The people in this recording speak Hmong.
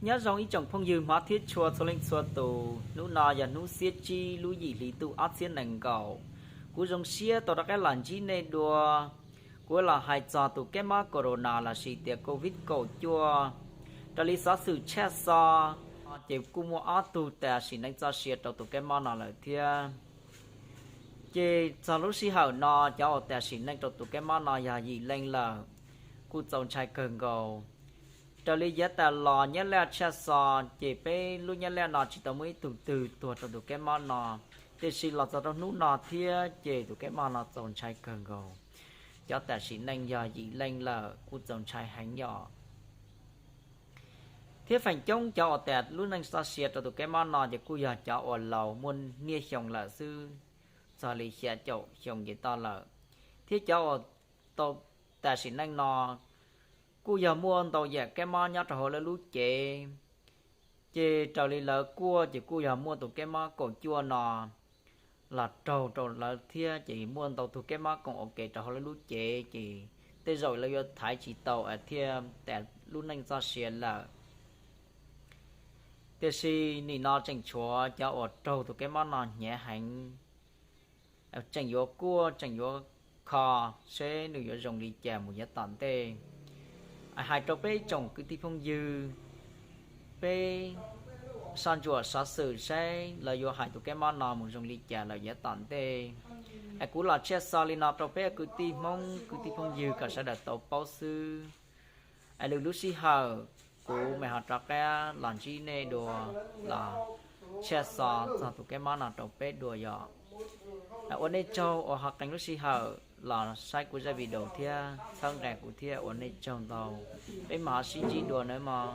Nyob zoo ib tsoom phooj ywg hmov thiab tshua txhua leej txhua tus, hnub no yog hnub xiab tsib lub yim hli ntuj ob txhiab nees nkaum. Kuv zoo siab tau rov qab los ntsib nej dua. Kuv los hais txog tus kab mob corona lossis tias covid kaum cuaj. Raws li xov xwm tshaj xov, ces kuj muaj ob tug tas sim neej txoj sia rau tus kab mob no lawm thiab. Ces txog lub sij hawm no cov uas tas sim neej rau tus kab mob no yog yim leej lawm, kuj txaus ntshai kawg nkaus. Raws li yav tas los nyab laj tshaj xov ces peb lub nyab laj no tsis tau muaj ib tug twg tuag rau tus kab mob no, tiam sis los txog rau hnub no thiab ces tus kab mob no txaus ntshai kawg nkaus. Cov tas sim neej yog yim leej lawm, kuj txaus ntshai heev yom. Thiab feem coob cov uas tas lub neej txoj sia rau tus kab mob no ces kuj yog cov uas laus muaj niaj xyoo lawm xwb, txog li xya caum xyoo ces toj lawm. Thiab cov uas tau tas sim neej no kuj yog muaj ntau yam kab mob nyob rau hauv lawv lub cev. Ces raws li lawv kuaj ces kuj yog muaj tus kab mob kaum cuaj no los raug rau lawv thiab, ces muaj ntau tug kab mob koom ua ke rau hauv lawv lub cev, ces tej zaum lawv yuav thaiv tsis tau thiaj tas lub neej txoj sia lawm. Tiam sis nim no tseem tshuav cov uas raug tus kab mob no hnyav heev, tseem yuav kuaj tseem yuav kho seb nws yuav zoo li cas mus yav tom ntej. Hais rau peb tsoom kwv tij phooj ywg, peb soj ntsuam xov xwm saib lawv yuav hais tus kab mob no mus zoo li cas lawm yav tom ntej. Es kuv los tshaj xov li no rau peb kwv tij Hmoob kwv tij phooj ywg kom sawv daws tau paub xwb. Es lwm lub sij hawm kuv mam ho rov qab los ntsib nej dua, los tshaj xov txog tus kab mob no rau peb dua yom. Ua nej tsaug uas ho qee lub sij hawm los saib kuv zaj video thiab txhawb nqa kuv thiab, ua nej tsaug ntau. Peb mam ho sib ntsib dua nawb mog.